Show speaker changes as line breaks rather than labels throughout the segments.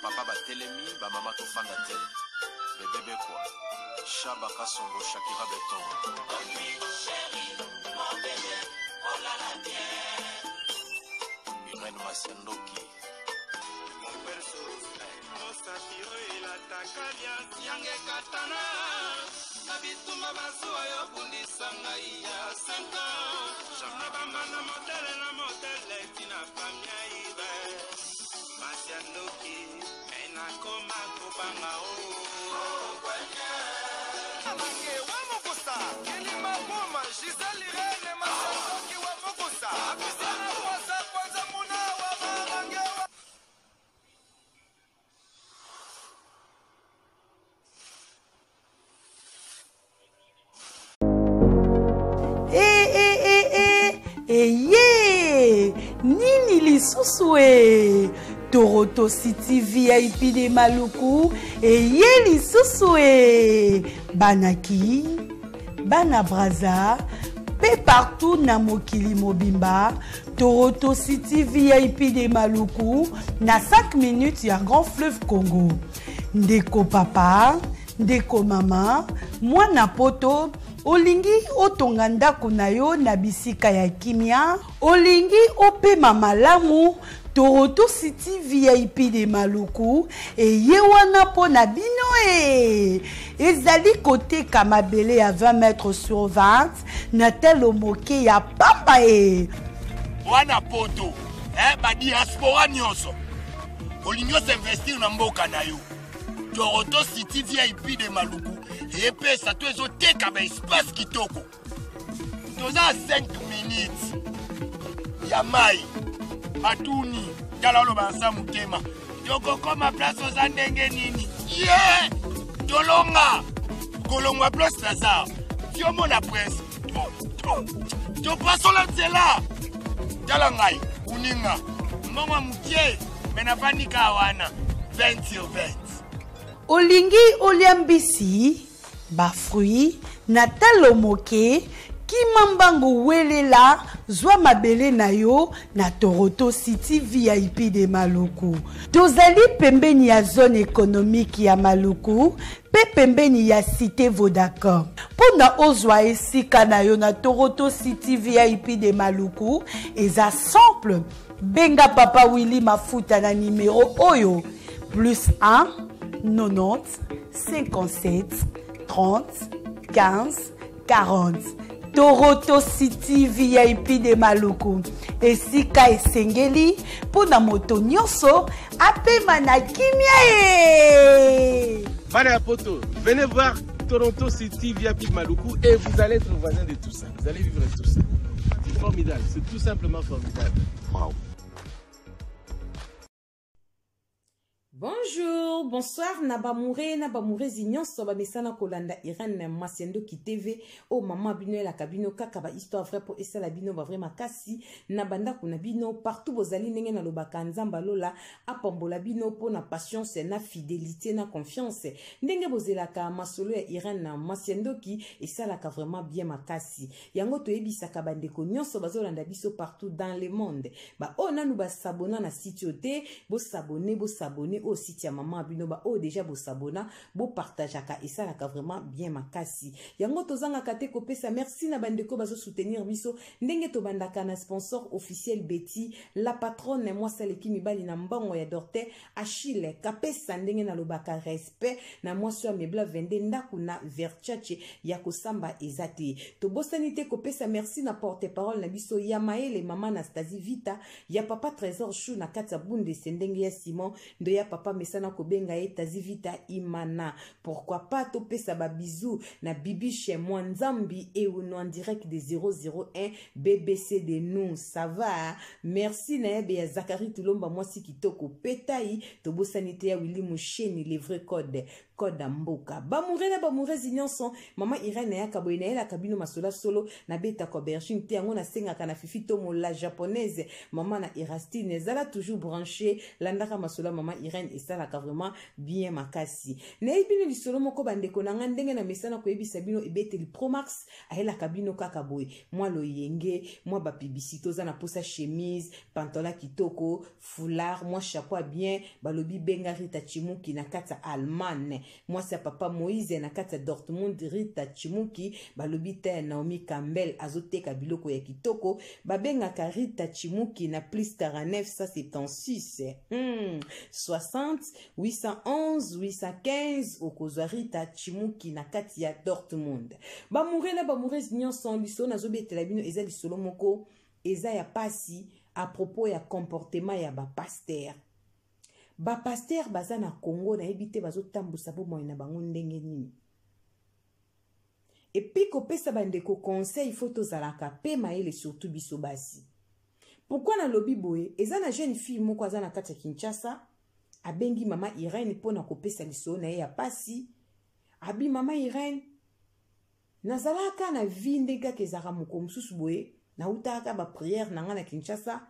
Bapapa batelemi, bamama tofanda te. Bebe Bekwa, Shaba Kasongo, Shakira Beton. Irène Masiandoki.
Mosapi oyo elataka liasi yange katana na bitumba masuwa yo bundisa ngai ya 5 ans na bamba na motele na motele tina famia ibe masi ya ndoki me nakoma kobanga o
Mange wa mokosa Kelima Boma Gisèle Irène Masandoki wa mokosa Apesana kwanza kwanza muna wa mamange wa
Eh, eh, eh, eh, eye nini lisusu e Toronto City VIP de Maluku eye lisusu e banaki bana Brazza mpe partout na mokili mobimba Toronto City VIP de Maluku na 5 minutes ya Grand Fleuve Congo ndeko papa ndeko mama mwana poto olingi otonga ndako na yo na bisika ya kimia olingi opema malamu Toronto City VIP de Maluku eye wana mpo na bino e ezali koteka mabele ya 20 mètres sur 20 na talo moke ya pamba e
wana poto eh, badiaspora nyonso olingi osinvestir na mboka na yo Toronto City VIP de Maluku epesa to ezoteka baespace kitoko toza 5 minutes ya mai batuni tala oloba nsa motema tokokoma place oza ndenge nini ye yeah! tolonga kolongwa place lazare tiomona prince topasola nzela tala ngai moninga mbongo ya mokie me nafandi kaa wana 20 sur 20
olingi olia mbisi bafruit na talo moke kima mbangu welela zwa mabele na yo na Toronto City VIP de Maluku. Tozali pembeni ya zone économique ya Maluku mpe pembeni ya cité Vodacom. Mpo na ozwa esika na yo na Toronto City VIP de Maluku eza simple. Benga Papa Willy Mafuta na numero oyo plus 1 90 57 30 15 40. Toronto City VIP de Maluku esika esengeli mpo na moto nyonso apema na kimia e
Bana ya poto, venez voir Toronto City VIP de Maluku et vous allez être voisin de tout ça. Vous allez vivre tout ça. C'est formidable, c'est tout simplement formidable.
Wow.
Bonjour, bonsoir na bamoure na bamourezi nyonso bamesana kolanda Irène Masiandoki TV o mama bino elaka bino kaka ba histoire vrai po esala bino ba vrai makasi na bandako na bino partout bozali ndenge nalobaka Nzambe alola apambola bino po na patience na fidelité na confiance ndenge bozelaka masolo ya Irène Masiandoki esalaka vraiment bien makasi yango toyebisaka bandeko nyonso bazolanda biso partout dans le monde baoyo nanu basabona na site oyo te bosabone bosabone oyo site ya mama bino baoyo deja bosabona bopartageaka esalaka vraiment bien makasi yango tozangaka te kopesa merci na bandeko bazosoutenir biso ndenge tobandaka na sponsor officiel Betty la patronne mwasi aleki mibali na mbongo ya dorte Achille kapesa ndenge nalobaka respect na mwasi oyo amebla 22 ndako na verchache ya kosamba eza te tobosani te kopesa merci na porte parole na biso ya mayele mama Anastasie Vita ya papa Trésor Chou na kati ya Bundese ndenge ya Simon ndo ya papa mesana kobenga ye Tazi Vita Imana pourquoi pas topesa ba bisous na Bibiche mwa Nzambi euno en direct de 001 BBC de nous ça va merci na yabe ya Zachary Tulomba mwasi kitoko petai tobosani te ya Willy Musheni le vrai code code ya mboka bamoure na bamourezi nyonso mama Irène ayaka boye nayelaka bino masola solo nabetaka aubergine te yango nasengaka na Fifi Tomo la japonaise mama na Erastine ezala toujours branché landaka masola mama Irène esala. Esalaka vraiment bien makasi. Nayebi bino lisolo moko bandeko na ngai, ndenge na mesana koyebisa bino, ebeteli Promax ayelaka bino kaka boye mwa loyenge, mwa bapublicité. Oza na posa chemise, pantalon kitoko, foulard, mwa chapeau ya bien, balobi benga Rita Chimuki na kati ya Allemagne, mwasi ya papa Moïse na kati ya Dortmund. Rita Chimuki, balobi te ya Naomi Campbell, azoteka biloko ya kitoko. Babengaka Rita Chimuki na plus 49 176 60 811 815. Okozwa Rita Chimuki na kati ya Dortmund. Bamoureux na bamoureuse nyonso, lisolo nazobetela bino eza lisolo moko eza ya pasi à propos ya comportement ya bapasteur. Bapasteur baza na Congo, nayebi te bazotambusa bomoi na bango ndenge nini. Et puis kopesa bandeko conseil, faut tozalaka mpe mayele, surtout biso basi. Pourquoi nalobi boye? Eza na jeune fille moko aza na kati ya Kinshasa, abengi mama Irene mpona kopesa lisolo na ye ya pasi. Abi: "Mama Irene, nazalaka na vie ndenge kaka ezalaka. Mokolo mosusu boye nautaka baprière na ngai na Kinshasa,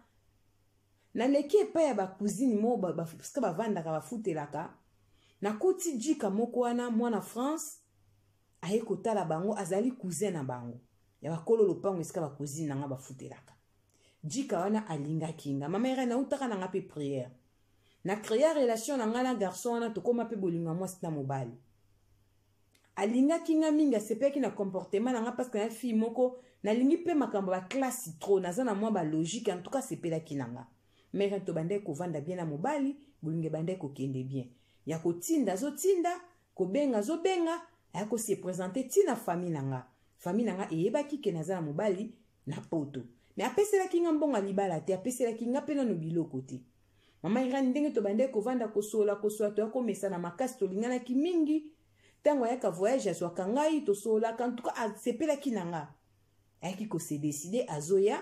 naleki epai ya bacousine moko parceke bavandaka, bafutelaka. Nakuti jika moko wana, mwana France, aye kotala bango, azali cousin na bango ya bakolo lopango esika bacousine na nga bafutelaka. Jika wana alingaki nga. Mama Irene, nautaka na nga mpe prière, na créa relation na nga na garçon wana, tokóma mpe bolingo ya mwasi na mobali. Alingaki nga mingi, asepelaki na comportement na nga parce que na fille moko nalingi mpe makambo ya baklasse trop, naza na mwa balogique. En tout cas, asepelaki na nga. Mere, tobandaki kovanda bien na mobali, bolingo ebandaki kokende bien, ya kotinda azotinda, kobenga azobenga, aya kose présenter ntina famille na nga. Famille na nga eyebaki ke naza na mobali na Poto, mais apeselaki nga mbongo ya libala te, apeselaki nga mpe nano biloko te. Mama Irani, ndenge tobandaki kovanda, kosola, kosola, toya komesana makasi, tolinganaki mingi. Ntango ayaka voyage, azwaka ngai, tosololaka. En tout cas, asepelaki na nga. Ayaki kose décider, azoya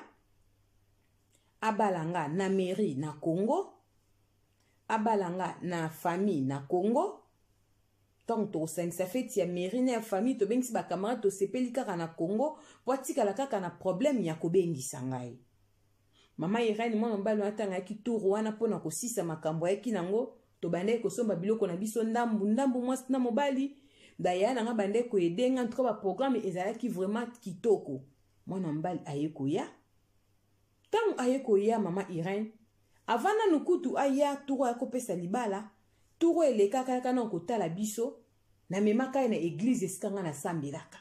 abala nga na mairie na Congo, abala nga na famille na Congo. Ntango tokosangisa feti ya mairie na ya famille, tobengisi bacamarade, tosepeli kaka na Congo, mpo atikala kaka na problème ya kobengisa ngai." Mama Irene, mwana mobali wana, ntango ayaki tour wana mpona kosisa makambo ayaki nango, tobandaki kosomba biloko na biso ndambu ndambu, mwasi na mobali. Baya na nga bandaki koyedenga ntuka, baprogramme ezalaki vraiment kitoko. Mwana mobali aye koya. Ntango aye koya, mama Irene, avant nanu kutu aya tour aya kopesa libala, tour elekaka, yaka nanu kotala biso. Namemaka ye na église esika nga nasambelaka.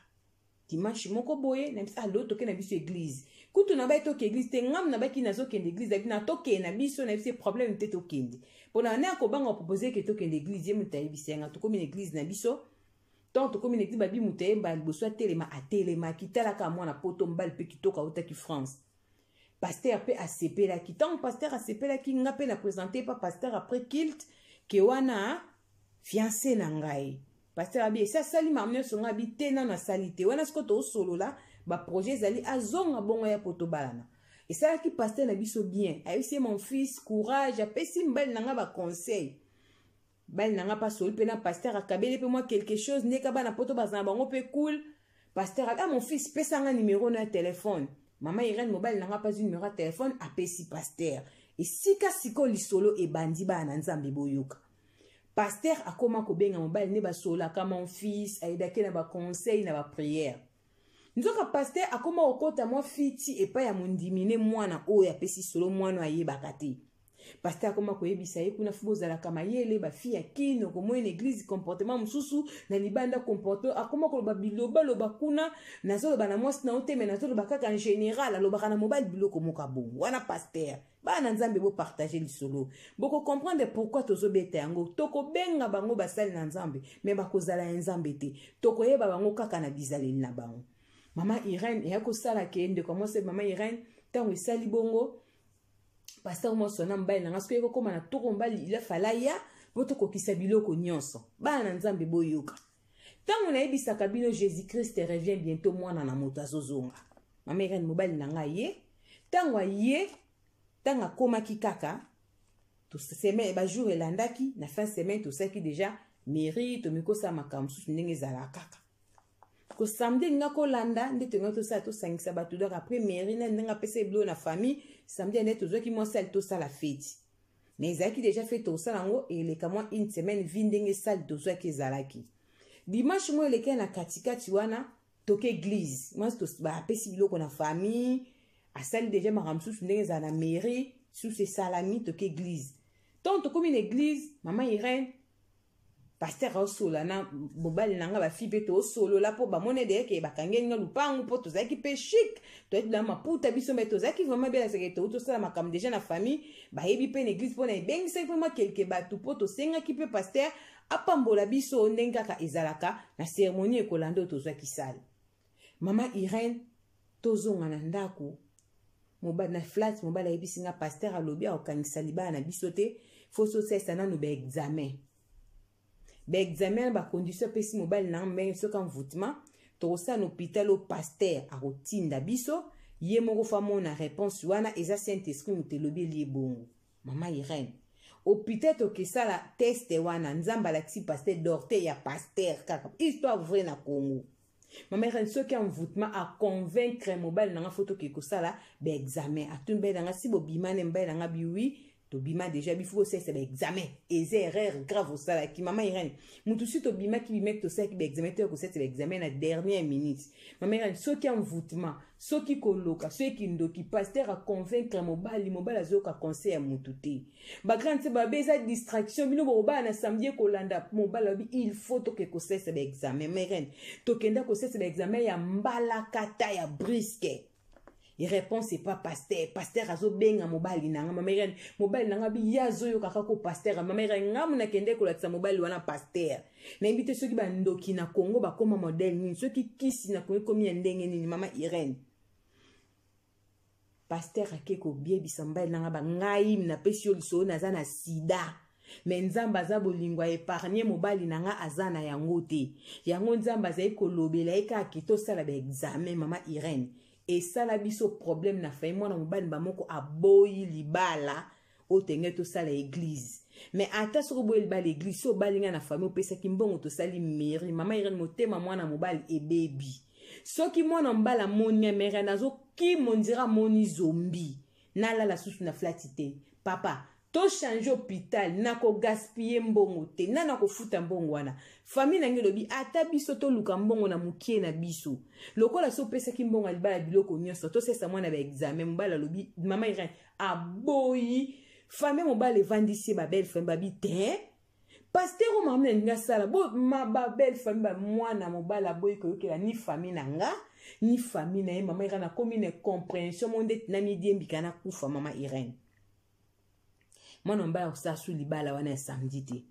Dimanche moko boye, na biso alo toke na biso église. Kutu na bai toke église te, ngamu na baki nazokende église, abi na tokende na biso na biso, problème te, tokende. Mpona ne akobanga propose ke tokende église, ye moto ayebisi yanga. Tokomi na église na biso. Ntango tokomi na église, babi moto ayemba liboso atelema, atelemaki. Talaka mwana Poto, mobali mpe kitoko, autaki France. Pasteur mpe asepelaki. Ntango pasteur asepelaki, nga mpe na présente pa pasteur après culte ke wana fiancé na ngai. Pasteur abi esi asali makambo nyonso? Ngai abi te, nano asali te. Wana sikoyo toosolola baprojet ezali, azonga bongo ya po tobalana. Esalaki pasteur na biso bien, ayebisi ye: "Mon fils, courage." Apesi mobali na ngai baconseil. Bali na ngai mpe asoli mpe na pasteur, akabeli mpe mwa quelque chose, ndeka bana Poto bazala bango mpe cool. Pasteur abi: "Ah, mon fils, pesa nga numéro na ya telefone." Mama Irene, mobali na ngai mpe azwi numéro ya telefone, apesi pasteur. Esika sikoyo lisolo ebandi, bana na Nzambe, boyoka. Pasteur akóma kobenga mobali nde basololaka: "Mon fils." Ayedaki na baconseil, na baprière. Nzoka pasteur akóma kokɔta mwa fiti epai ya mondimi ne mwana oyo apesi solo. Mwana ayebaka te. Pasteur akóma koyebisa ye kuna: "Faut bozalaka mayele, bafille ya kino, komoi na église comportement mosusu, na libanda comportement." Akóma koloba bilobaloba kuna. Nazoloba na mwasi na yo te, mais nazoloba kaka en général. Alobaka na mobali biloko moko abongo wana pasteur. Bana na Nzambe, bopartage lisolo, bokocomprendre pourquoi tozobeta yango. Tokobenga bango basali na Nzambe, mais bakozala ya Nzambe te. Tokoyeba bango kaka na bizaleli na bango. Mama Irene, eya kosala ke ndeko mwasi, mama Irene, ntango esali bongo, pasteur mwasi wana, mobali na nga, soki ekokóma na toko, mobali ilafala ya mpo tokokisa biloko nyonso. Bana na Nzambe, boyoka. Ntango nayebisaka bino Jésus Christ revient bientôt, mwana na moto azozonga. Mama Irene, mobali na ngai ye, ntango aye, ntango akomaki kaka semaine, bajour elandaki, na fin semaine tosalaki déjà mairie, tomikosala makambo mosusu ndenge ezalaka kaka. Ko samedi elinga kolanda nde tolinga tosala, tosangisa bato. Donc après mairie na ndenge apesa biloko na famille, samedi nde tozwaki mwasi ali tosala feti. Mais ezalaki déjà fait, tosala yango eleka mwa une semaine vi ndenge sale tozwaki ezalaki. Dimanche moko elekaki na katikati wana, toke église, mwasi bapesi biloko na famille, asali deja makambo mosusu ndenge ezala na mairie susu esalami. Toke église, ntango tokomi na église, mama Irene, pasteur aosolola na mobali na nga, bafille mpe toosolola mpo bamoni edeyeke bakangeli nga lupangu mpo tozalaki mpe chic, toyaki na maputa biso mpe tozalaki vraiment belaseke tou tosala makambo deja na famille, bayebi mpe na église mpo na ebengisaki mpe mwa kelke bato mpo tosengaki mpe pasteur apambola biso ndenge kaka ezalaka na cérémonie ekolanda oyo tozwaki sale. Mama Irene, tozonga na ndako, mobali na flat, mobali ayebisi nga pasteur alobi akokangisa libala na biso te, fo tosalisa nanu baexamen. Baexamen na bacondition apesi mobali na ndenge soki envoûtement tokosala na hôpital oyo pasteur akotinda biso, ye moko fo amona réponse wana, eza Saint Esprit moto elobi eli ebongo. Mama Irene, hôpital tokesala test wana, Nzambe alakisi pasteur dorte ya pasteur kaka, histoire vraie na Congo. Mama Irene, soki envoûtement, aconvaincre mobali na nga fo tokei kosala baexamen. Atuni mobali na nga si bobima ne, mobali na nga bi oui, tobima déjà, bifo bosalisa baexamen, eza erreur grave osalaki. Mama Irene, motu si tobimaki bimeki, tosalaki baexamen, toya kosalisa baexamen na dernière minute. Mama Irene, soki envoûtement, soki koloka, soki kindoki, pasteur aconvaincre mobali, mobali azoyoka conseil ya motu te. Bagrande se babe eza distraction, bino bokobala na samedi ekolanda. Mobali alobi il faut toke kosalisa baexamen. Mama Irene, tokenda kosalisa baexamen ya mbalakata ya briske, réponse epa pasteur. Pasteur azobenga mobali na nga. Mama Irene, mobali na nga bi ye azoyoka kaka ko pasteur. Mama Irene, ngamu nakende kolakisa mobali wana pasteur. Nayebi te soki bandoki na Congo bakóma modele nini, soki kisi na Congo ekomi ya ndenge nini. Mama Irene, pasteur ake kobiebisa mobali na nga bangai napesi yo lisolo, naza na sida, me Nzambe aza bolingo, aépargne mobali na nga aza na yango te. Yango Nzambe azali kolobela ye kaka tosala baexamen. Mama Irene, esala biso problème na famille, mwana mobali bamoko aboyi libala oyo tenge tosala église. Mais ata soki oboyi libala église, so obali ngai na famille, opesaki mbongo, tosali mairie. Mama Irene, motema mwana mobali ebebi. Soki mwana mobali amoni ngai, mere nazokima, ondira amoni zombi. Nalala susu na flati te, papa, tochange hôpital, nakogaspille mbongo te, na nakofuta mbongo wana. Famille na ngai elobi ata biso toluka mbongo na mokie na biso, lokola so opesaki mbongo ya libala, biloko nyonso, tosesa mwana baexamen. Mobali alobi, mama Irene, aboyi. Famille mobali evandisi ye, babelle famille babi te, pasteur oyo mama nalingi asala bo ma babelle famille bamwana mobali aboyi koyokela ni famille na nga ni famille na ye. Mama Irene, akomi na compréhension mo ndeti na midiembika nakufa. Mama Irene, mwana mobali akosala su libala wana ya samedi te,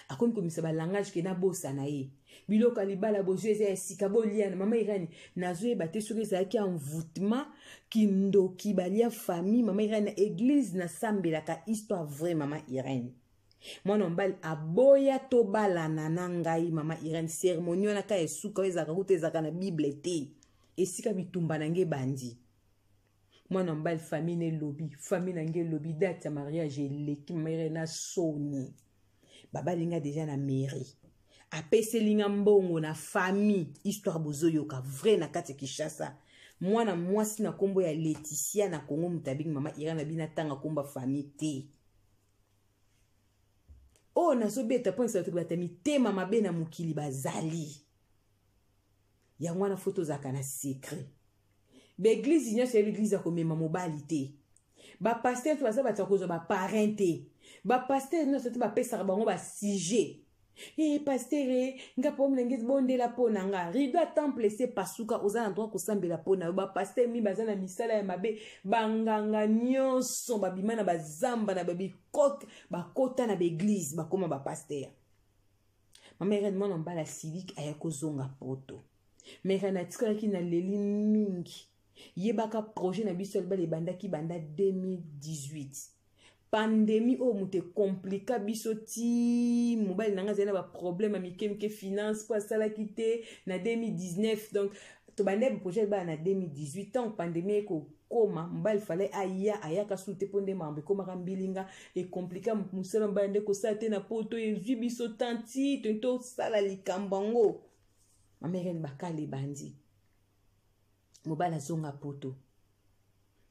akomi komisa balangage ke nabosana ye, biloko ya libala bozwi eza ya sika, boliana. Mama Irene, nazoyeba te soki ezalaki envoûtement, kindoki balia famille. Mama Irene, na église nasambelaka, histoire vraie. Mama Irene, mwana mobali aboya tobalana na ngai. Mama Irene, cérémonie wana kaka esuka oyo ezalaka kuta ezalaka na Bible te, esika bitumba na ngai ebandi. Mwana mobali, famille na elobi, famille na ngai elobi, date ya mariage eleki. Mama Irene, na soni, babalinga deja na mairie, apeseli nga mbongo na famille, histoire bozoyoka vrai na kati ya Kinshasa. Mwana mwasi na nkombo ya Leticia na Kongo, moto abengi mama Irene, abi natanga nkombo ya famille te oyo nazobeta mpo bato bata mitema mabe na mokili bazali. Yango wana fo tozalaka na secret. Baeglize nyonso yebi eglize ya komema mobali te, bapasteur to baza bato ya kozwa baparrain te, bapasteur nyonso te bapesaka bango basujet. E pasteur, e nga problème na ngai, bondela mpo na nga, rideau ya temple ese pasuka, oza na droit kosambela mpo na yo. Bapasteur mi baza na misala ya mabe, banganga nyonso babima na bazamba na babikote, bakota na baeglize, bakóma bapasteur. Mama Irene, mwana mobali asiliki, aya kozonga poto. Mere natikalaki naleli mingi. Yebaka projet na biso ya libala ebandaki banda 2018, pandémie oyo moto ekomplika biso ti mobali na ngai azali na baproblème ya mike mike, finance mpo asalaki te na 2019. Donc tobandaki projet ya libala na 2018, ntango pandémie ekokoma, mobali fale aya, ayaka su te mpo nde makambo ekomaka mbilinga, ekomplika mosala mobali nde kosala te na poto, ezwi biso tanti toyi tosala likambo yango. Mama Irene, bakala ebandi, mobali azonga poto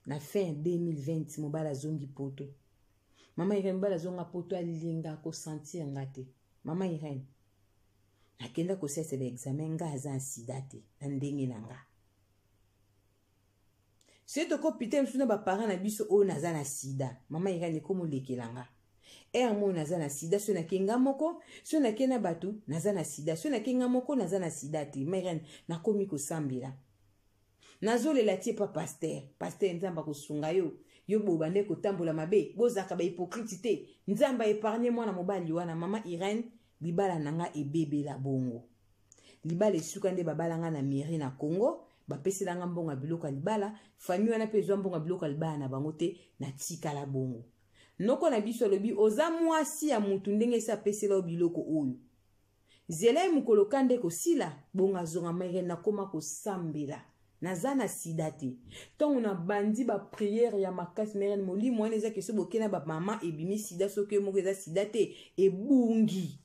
na fin ya 2020. Mobali azongi poto. Mama Irene, mobali azonga poto, alinga kosentir nga te. Mama Irene, nakenda kosalisa baexamen, nga aza na sida te na ndenge na nga. Soki tokopite mosusu na baparent na biso oyo naza na sida, mama Irene, ekomolekela nga ere moyo naza na sida. Soki nake nga moko, soki nake na bato, naza na sida. Soki nake nga moko, naza na sida te. Mama Irene, nakomi kosambela, nazolela tie pa paster. Paster, Nzambe akosunga yo. Yo boba nde kotambola mabe, bozalaka bahypocrite te. Nzambe aépargne mwana mobali wana. Mama Irene, libala na nga ebebela bongo. Libala esuka nde babala nga na mairie na Congo, bapesela nga mbongo ya biloko ya libala. Famille wana mpe ezwa mbongo ya biloko ya libala na bango te. Natikala bongo. Noko na biso alobi: oza mwasi ya mutu, ndenge esi apesela yo biloko oyo, zela ye mokolo kanda ekosila, bongo azonga. Mere, nakoma kosambela, naza na sida te. Ntango nabandi baprière ya makasi, mere, molimo wana eza keso boke na bamama ebimi sida. Soki yo moko eza sida te, ebungi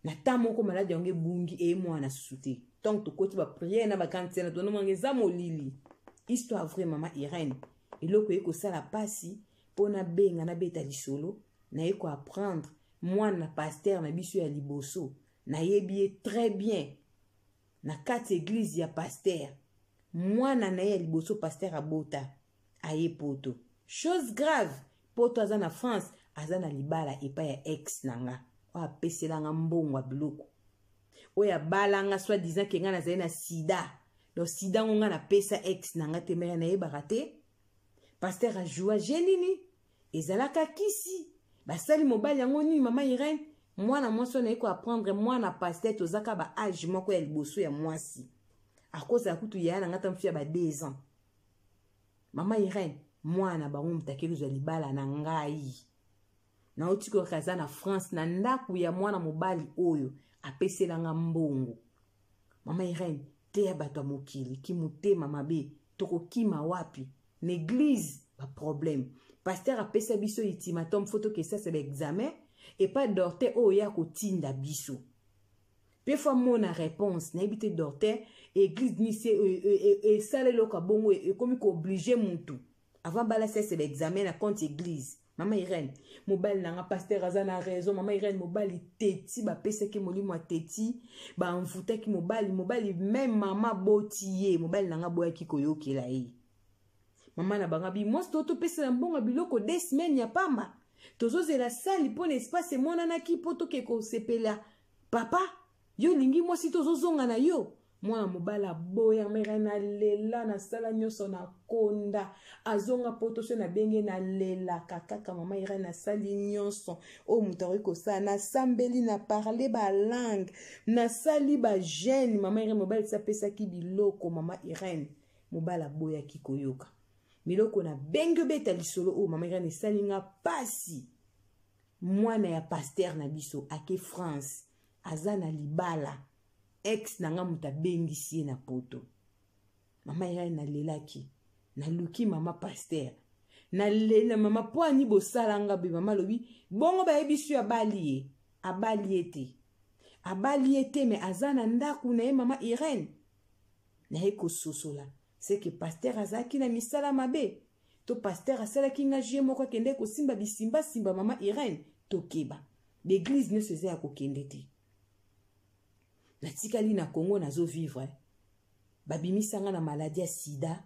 na ta moko, maladi yango ebungi, eye mwana susu te. Ntango tokoti baprière na bagrande sene, tonomanga eza molili. Histoire vraie, mama Irene. Eloko eye kosala mpasi mpo nabenga nabeta lisolo, naye koapprendre mwana paster na biso ya liboso, nayebi ye très bien na kati église ya paster. Mwana na ye ya liboso paster abota aye poto. Chose grave, poto aza na France, aza na libala epai ya ex na nga oyo apeselanga mbongo ya biloko, oyo abalanga soit disant ke nga nazali na sida. Donc sida ngo nga napesa ex na nga te. Mere, nayebaka te paster ajoua je nini, ezalaka kisi basali mobali yango nini. Mama Irene, mwana mwasi oyo naye koapprendre, mwana paster, tozaka ba age moko ya liboso ya mwasi, akozala kutu yaya na nga ta mosusu ya ba 2 ans. Mama Irene, mwana bango moto akei kozwa libala na ngai, nauti koyoka aza na France na ndako ya mwana mobali oyo apeselanga mbongo. Mama Irene, teya bato ya mokili kimotema mabe. Tokokima wapi? Na église baproblème. Paster apesa biso ultimatum, fo tokesasa baexamen epa dorte oyo ya kotinda biso mpe fo amona réponse. Nayebi te dorte église nisi esala eloko ya bongo, ekomi kooblige mutu avant bala sese baexamen na compte église. Mama Irene, mobali na nga paster aza na raison. Mama Irene, mobali teti, bapesaki molimo ya teti, banvutaki mobali. Mobali meme mama boti ye, mobali na nga boyaki koyokela ye. Mama na bango abi mwasi to topesela mbongo ya biloko de semaine ya pamba, tozozela sali mpo na espace emonanaki mpo toke kosepela. Papa, yo olingi mwasi te, ozozonga na yo. Mwana mobali aboya. Mere, nalela, nasala nyonso, nakonda, azonga poto. So nabenge, nalelaka kaka. Mama Irene, nasali nyonso oyo moto akoki kosala, nasambeli, na parle balangue, nasali bagene. Mama Irene, mobali ti apesaki biloko. Mama Irene, mobali aboyaki koyoka miloko. Nabengi obeta lisolo oyo, mama Irene, esali nga pasi. Mwana ya paster na biso ake France, aza na libala, ex na nga moto abengisi ye na poto. Mama Irene, nalelaki, naluki mama paster, nalela: mama, mpo ani bosala nga be? Mama alobi bongo bayebisi yo abali ye. Abali ye te, abali ye te, me aza na ndako na ye. Mama Irene, naye kososola seke paster azalaki na misala mabe, to paster asalaki nga jie moko, akende kosimba bisimbasimba. Mama Irene, tokeba, baeglize nyonso eza ya kokende te. Natikali na Congo, nazovivre, babimisanga na maladi ya sida.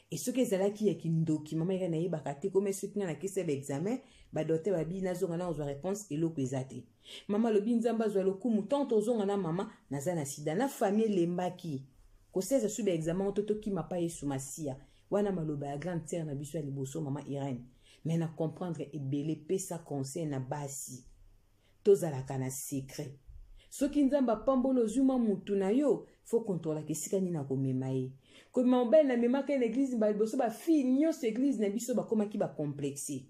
E soki ezalaki ya kindoki, mama Irene, nayebaka te. Kome soki nga nakesa baexamen, badokter babi nazonga na kozwa réponse, eloko eza te. Mama alobi Nzambe azwa lokumu. Ntango tozonga na mama, naza na sida. Na famille elembaki kosalisa su baexamen to tokima pa Yesu Masiya. Wana maloba ya grande sœur na biso ya liboso. Mama Irene, mais na comprendre ebele. Pesa conseil na basi, tozalaka na secret. Soki Nzambe apamboli, ozwi mwa mutu na yo, fo kontrolaka esika nini akomema ye. Komema mobali, namemaka ye na eglize mbala liboso, bafille nyonso eglize na biso bakomaki bacomplexe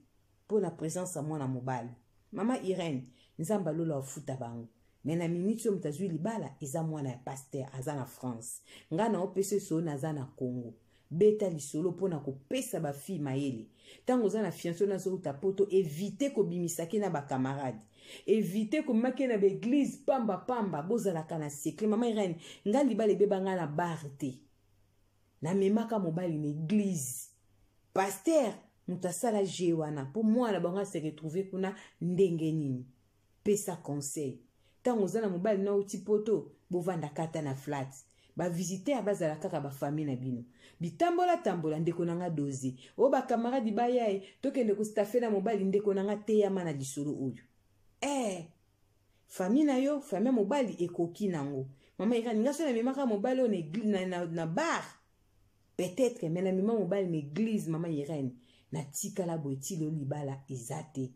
mpo na présence ya mwana mobali. Mama Irene, Nzambe alola afuta bango. Me na miniti oyo, moto azwi libala eza mwana ya paster, aza na France. Ngai na opesa esolo, naza na Congo. Beta lisolo mpona kopesa bafille mayele. Ntango oza na fiance oyo nazouta poto, evite kobimisaki na bacamarade, evite komemaki na baeglize pamba pamba, bozalaka na secret. Mama Irene, ngai libala ebeba ngai na bare te, namemaka mobali na eglize paster. Moto asala jeu wana mpo mwana bango ase retrouve kuna ndenge nini? Pesa conseil. Ntango oza na mobali na outi poto, bovanda kata na flat. Ba visiteur bazala kaka ba famille na bino. Bitambola tambola ndeko na nga doze. O ba camarade baya e, tokende ko staffer na mobali ndeko na nga teyama na lisolo oyo. Eh! Famille na yo, famille mobali ekoki nango. Mama Irene, nga so na memaka mobali oyo na, na, na, na bar. Peut-être, mais na mema mobali na église, mama Irene. Natikala boye ti lelo libala eza te.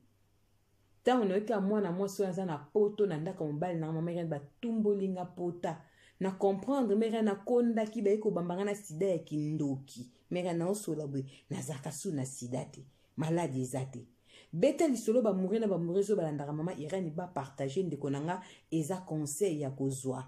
Ntango nayoki ya mwana mwasi oyo aza na poto na ndako ya mobali na mama Irene batumboli nga pota. Na comprendre mere nakondaki baye kobamba nga na sida ya kindoki. Mere naosola boye nazalaka su na sida te. Maladi eza te. Beta lisolo ba moure na ba moure zo balandaka mama Irene ba partager ndeko na nga eza conseil ya kozwa.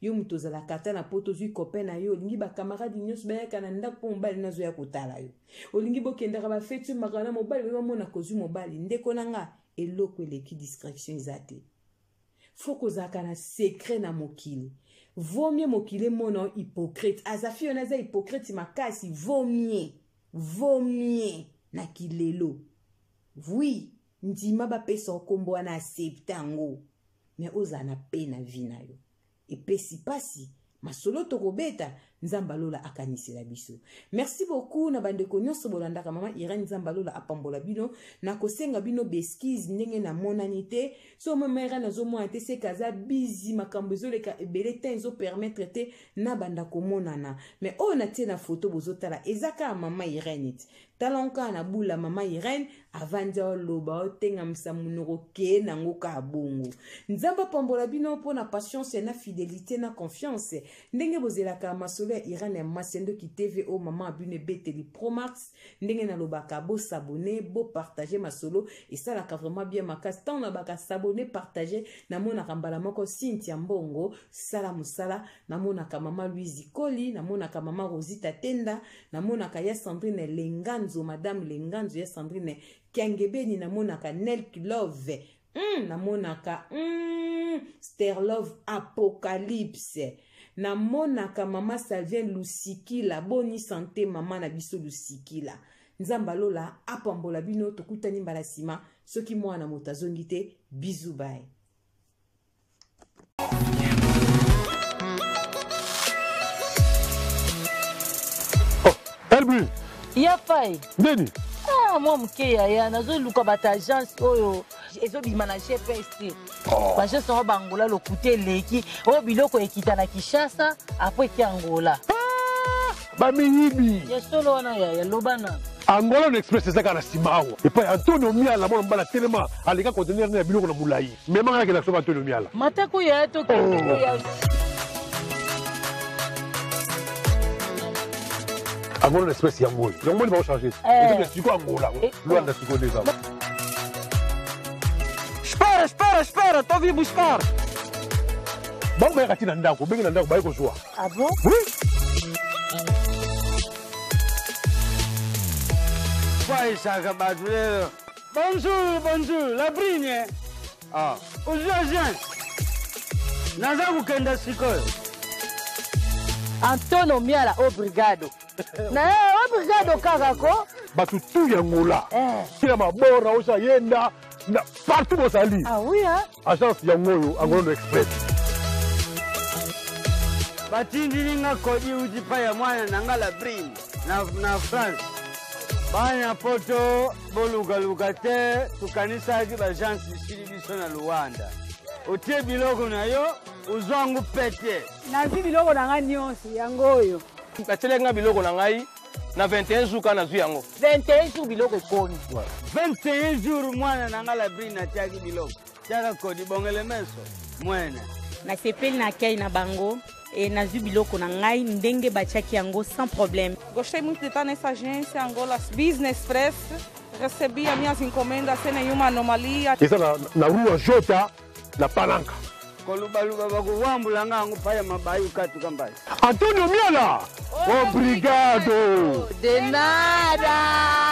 Yo moto ozalaka ata na poto ozwi copain na yo olingi ba camarade nyonso bayaka na ndako mpo mobali nazoya kotala yo. Olingi bokendaka ba feti omaka na mobali oyo bamona kozwi mobali ndeko na nga eloko eleki distraction eza te. Faut kozalaka na secret na mokili. Vaut mieux mokili emona yo hypocrite. Aza fille wana aza hypocrite makasi vaut mieux. Vaut mieux na kilelo. Oui, ndima bapesa yo kombo wana accepte yango. Mais ozala na paix na vie na yo. Epesi pasi, masolo tokobeta, Nzambe alola akanisela biso. Merci beaucoup na bandeko nyonso bolandaka mama Irène, Nzambe alola apambola bino. Nakosenga bino b'excuse ndenge namonani te. So mama Irène azomona te seka aza busy, makambo ezoleka ebele temps ezo permettre te na banda komonana. Mais oyo natie na photo bozotala eza kaka mama Irène ti. Tala kaka na bula mama Irène avandi oloba otengamisa monoko ke nango kaka bongo. Nzambe apambola bino mpo na patience na fidelité na confiance ndenge bozelaka masolo ya Irène ya Masiandoki TV oyo mama bino ebeteli Promax ndenge nalobaka bo s'abonner bo partager masolo esalaka vraiment bien makasi ntango nalobaka s'abonner partager namonaka mbala moko Cynthia Mbongo sala mosala namonaka mama Louise Koli namonaka mama Rosita Tenda namonaka ya Sandrine Lenganzo madame Lenganzo ya Sandrine Kiangebeni namonaka Nelk Love namonaka Sterlove Apocalypse namonaka mama Salvien Lusikila boni santé mama na biso Lusikila Nzambe alola apambola bino tokutani mbala sima soki mwana moto azongi te bisous bye.
Oh, Elbu.
Ya fai.
Nini?
Ah, mwa moke yaya nazoluka bato agence oyo ezobima na GPS te. Oh. Ba agence yango bangola lokuta eleki oyo biloko ekita na Kinshasa apres eki Angola.
Ah, bamiyibi.
Ya solo wana yaya loba na.
Angola no express eza kaka na nsima awa epai Antonio Miala mwana mobali atelema aleka conteneur na ya biloko na molai mema nga nakenda kosomba Antonio Miala
matako ya tokende
oh.
ya
Angola na express yango oyo yango moni baochange
Eh.
eza sikoyo Angola Luanda sikoyo nde eza
Espera, espera, espera, tô vindo buscar.
Bango bayaka ti na ndako obengi na ndako baye kozwa
Ah bon?
Oui.
Paisaka bato lelo. Bonjour, bonjour, la brine. Ah, ozwi agent. Naza kokenda sikoyo.
Antonio Miala obrigado. Na ye obrigado kaka ko.
Bato tu ya Angola.
Eh.
Tina mabora osa yenda na partout bozali.
Ah oui hein.
Agence yango oyo Angola no Express.
Batindili nga kodi uti pa ya mwana na nga la brine na, na France. Bana poto bolukaluka te tokanisaki baagence esili biso na Luanda. Otie biloko na yo ozwango pete.
Nazwi biloko na ngai nyonso yango oyo.
Batielaki nga biloko na ngai na 21 jours kaka nazwi yango.
21 jours biloko ekomi.
21 jours mwana na nga la brine atiaki biloko. Tiaka kodi bongele meso mwene.
Nasepeli na accueil na bango e nazwi biloko na ngai ndenge batiaki yango sans problème.
Gostei muito de estar nessa agência Angola Business Press. Recebi as minhas encomendas sem nenhuma anomalia.
Eza na, na rua Jota na Palanca.
Kolubaluba bakuwambula nga yango paya mabayu katuka mbai.
Antonio Miala, obrigado.
De nada.